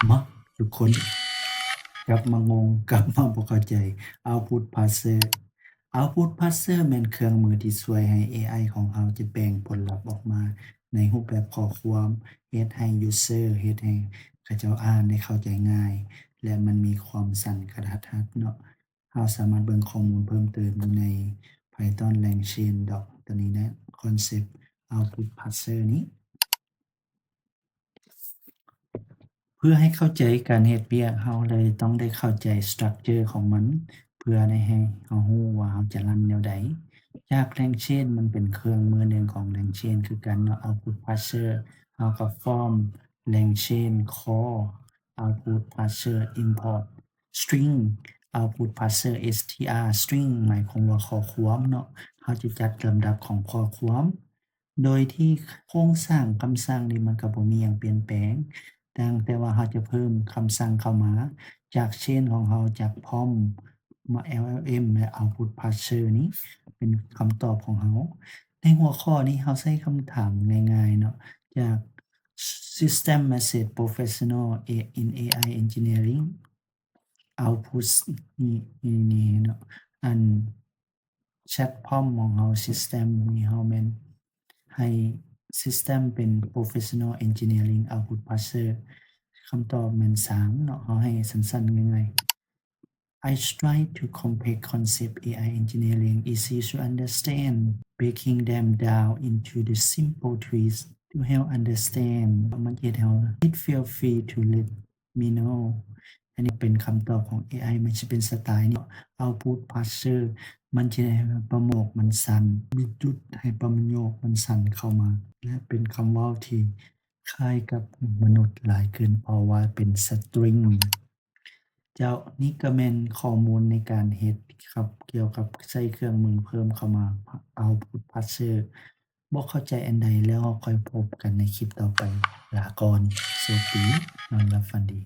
ມາ ທຸກຄົນ ກັບມາງົງ ກັບມາບໍ່ເຂົ້າໃຈ Output Parser Output Parser ແມ່ນເຄື່ອງມືທີ່ຊ່ວຍໃຫ້ ເອໄອ ຂອງເຮົາຈະແປງຜົນລັບອອກມາໃນຮູບແບບຂໍ້ຄວາມ ເຮັດໃຫ້ user ເຮັດໃຫ້ເຂົາເຈົ້າອ່ານໄດ້ເຂົ້າໃຈງ່າຍ ແລະ ມັນມີຄວາມສັ້ນກະທັດຮັດເນາະ. ເຮົາສາມາດເບິ່ງຂໍ້ມູນເພີ່ມເຕີມຢູ່ໃນ Python LangChain Doc ຕົວນີ້ນະ Concept Output Parser ນີ້. ເພື່ອໃຫ້ເຂົ້າໃຈການເຮັດວຽກ ເຮົາເລີຍຕ້ອງໄດ້ເຂົ້າໃຈ structure ຂອງມັນ ເພື່ອໄດ້ໃຫ້ເຮົາຮູ້ວ່າເຮົາຈະຣັນແນວໃດ. ຈາກ LangChain ມັນເປັນເຄື່ອງມືໜຶ່ງຂອງ LangChain ຄືກັນເນາະ Output Parser ເຮົາກໍ form LangChain call Output Parser import string Output Parser str string ໝາຍຄວາມວ່າຂໍ້ຄວາມເນາະ. ເຮົາຈະຈັດລຳດັບຂອງຂໍ້ຄວາມ ໂດຍທີ່ໂຄງສ້າງຄຳສັ່ງນີ້ມັນກໍບໍ່ມີຫຍັງປ່ຽນແປງ ຕ່າງແຕ່ວ່າເຮົາຈະເພີ່ມຄຳສັ່ງເຂົ້າມາຈາກ chain ຂອງເຮົາ ຈາກ prompt ມາ LLM ແລະ output parser ນີ້ເປັນຄຳຕອບຂອງເຮົາ. ໃນຫົວຂໍ້ນີ້ເຮົາໃຊ້ຄຳຖາມງ່າຍໆເນາະ ຈາກ System Message Professional in AI Engineering Output ນີ້ ນີ້ເນາະ ອັນ chat prompt ຂອງເຮົາ System ນີ້ເຮົາແມ່ນໃຫ້ System ເປັນ Professional Engineering Output Parser ຄຳຕອບແມ່ນສາມເນາະ ເຮົາໃຫ້ສັ້ນໆ ງ່າຍໆ I strive to complex concept AI engineering easy to understand, breaking them down into the simple trees to help understand. ມັນເຮັດໃຫ້ເຮົາ Please feel free to let me know. ອັນນີ້ເປັນຄຳຕອບຂອງ AI ມັນຊິເປັນສະໄຕລ໌ນີ້ Output Parser ມັນຊິໄດ້ປະໂຫຍກມັນສັ້ນ ມີຈຸດໃຫ້ປະໂຫຍກມັນສັ້ນເຂົ້າມາ ແລະ ເປັນຄຳເວົ້າທີ່ຄ້າຍກັບມະນຸດຫຼາຍຂຶ້ນ ເພາະວ່າເປັນ string. ເຈົ້າ ນີ້ກໍແມ່ນຂໍ້ມູນໃນການເຮັດກັບ ກ່ຽວກັບໃຊ້ເຄື່ອງມືເພີ່ມເຂົ້າມາ Output Parser. ບໍ່ເຂົ້າໃຈອັນໃດແລ້ວເຮົາຄ່ອຍພົບກັນໃນຄລິບຕໍ່ໄປ. ລາກ່ອນ. ໂຊກດີ. ນອນຫຼັບຝັນດີ.